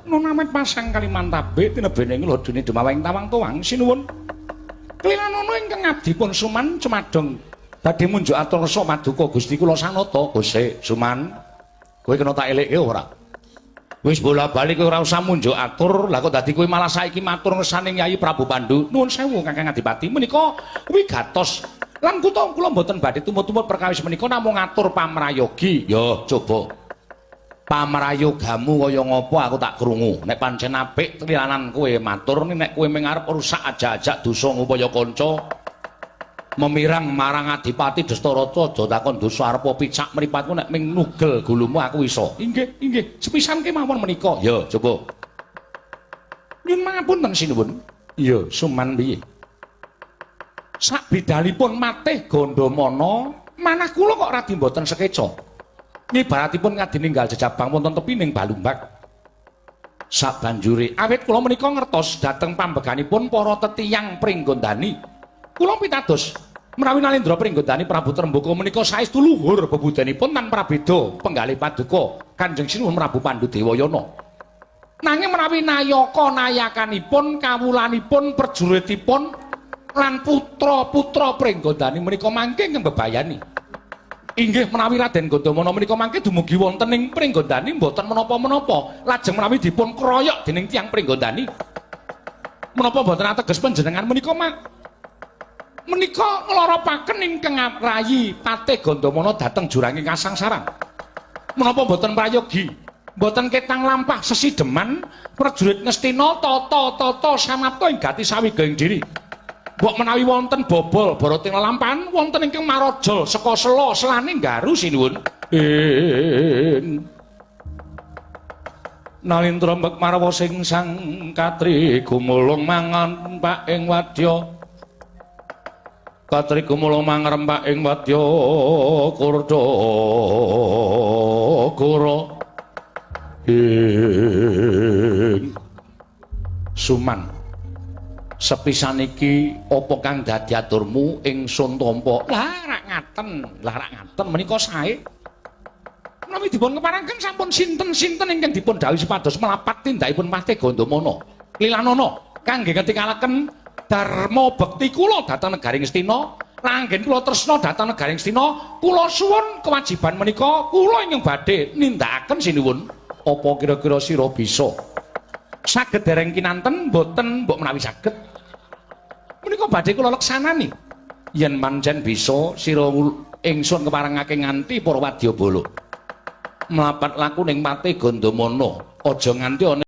Nun awet pasang Kalimantabe tinebene lodene dumaweng tawang tuwang sinuwun. Klilanana ingkang abdi pun Suman cumadong badhe munjuk atur rasa paduka Gusti kula sanata. Gusti Suman, kowe kena tak elekke ora? Wis bola-bali kowe ora usah munjuk atur, lah kok dadi kowe malah saiki matur ngersane Kyai Prabu Pandu. Nuwun sewu Kakang Adipati, menika wigatos lan kutha kula mboten badhe tumut-tumut perkawis menika namung ngatur pamrayogi. Ya, coba. Pamrayogamu kaya ngapa aku tak krungu. Nek pancen apik klilanan kowe matur, nek kowe mung arep rusak ajak-ajak dosa ngupaya kanca memirang marang Adipati Dastarata aja takon dosa arep picak mripatmu nek ming nugel gulumu aku iso. Inggih, inggih. Sepisan kemawon menika. Ya, coba. Nyuwun pangapunten sinuwun. Iya, Suman piye? Sakbidalipun matih Gandamana, manah kula kok radi mboten sekeca. Ngibaratipun ngadi ninggal jejabang wonten tepining Balumbak. Sabanjure awit kula menika ngertos dhateng pambeganipun para tetiyang Pringgondani. Kula pitados menawi Nalendra Pringgondani Prabu Trembaka menika saestu luhur bebudanipun tan prabeda penggalih paduka Kanjeng Sinuwun Prabu Pandu Dewayana. Nanging menawi nayaka nayakanipun kawulanipun prajuritipun lan putra-putra Pringgondani menika mangke ngembebayani. Inggih menawi Raden Gandamana menika mangke dumugi wonten ing Pringgondani mboten menapa-menapa, lajeng menawi dipun kroyok dening tiyang Pringgondani. Menapa mboten ateges panjenengan menika menika ngloropaken ingkang rayi Patih Gandamana dhateng juranging kasangsaran. Menapa mboten prayogi? Mboten ketang lampah sesideman prajurit Ngastina tata-tata samapta ing gati sawiga ing diri. Mbok menawi wonten bobol barating lelampahan wonten ingkang marajal saka sela selane garu sinuwun. Nalindra mek marwa sing sang katri gumulung mangan pak ing wadya. Katri gumulung mangrempak ing wadya kurda kura. Ing Suman, sepisan iki apa kang dadi aturmu ingsun tampa? Lah rak ngaten, lah rak ngaten menika sae. Menawi dipun keparengaken sampun sinten-sinten ingkang dipun dhawuhi supados melapat tindakipun Patih Gandamana. Lilanana kangge ngetingalaken dharma bekti kula dhateng negari Ngastina, langgen kula tresna dhateng negari Ngastina, kula suwun kewajiban menika kula ingkang badhe nindakaken sinuwun. Apa kira-kira sira bisa? Saged dereng kinanten mboten mbok menawi saged. Menika badhe kula leksanani. Yen pancen bisa sira ingsun keparengake nganti para wadyabala. Mlapat laku ning Patih Gandamana, aja nganti ana